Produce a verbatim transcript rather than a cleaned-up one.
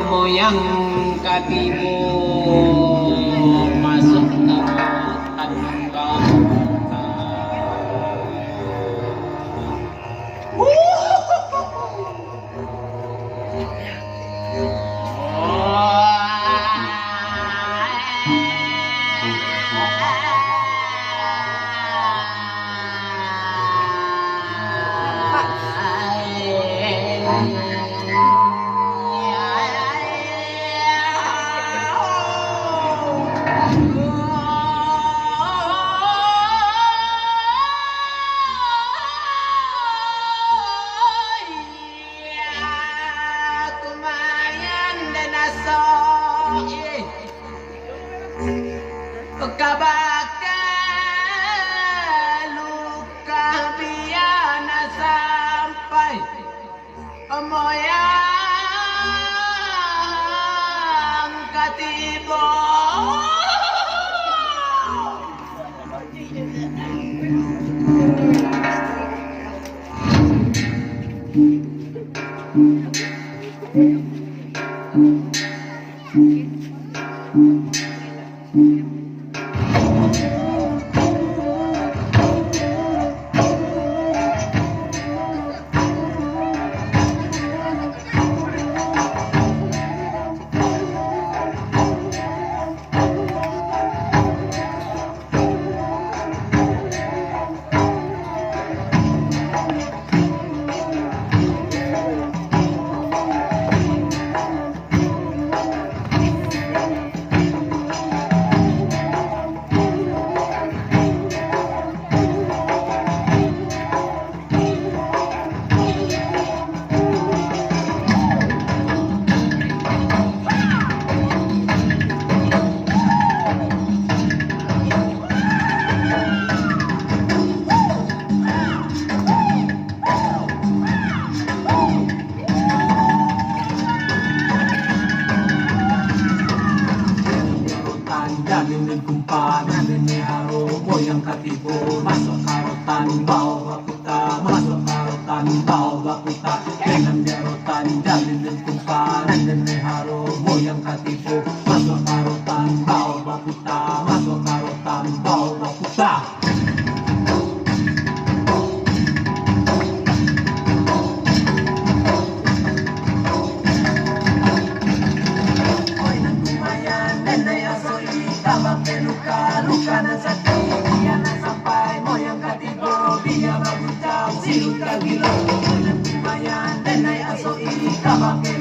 Moyang katigo masuak ka tanun bawah. Kumayan den aso, ih. Kabake luka biana sampai moyang katibo. Tanjang nini kumparan nini haro, moyang katibo masuak ka rotan, bao bakuta, masuak ka rotan, bao bakuta. Dengan jarotan jalin den kumparan nini haro, moyang katibo masuak ka rotan, bao bakuta, masuak ka rotan, bao bakuta. Oi nan kumayan, den naiak aso ih, kabake luka, luka nan sakik, bia nan sampai, moyang katibo, bia baguncang, si luka gilo. Oi nan kumayan, den naiak aso ih, kabake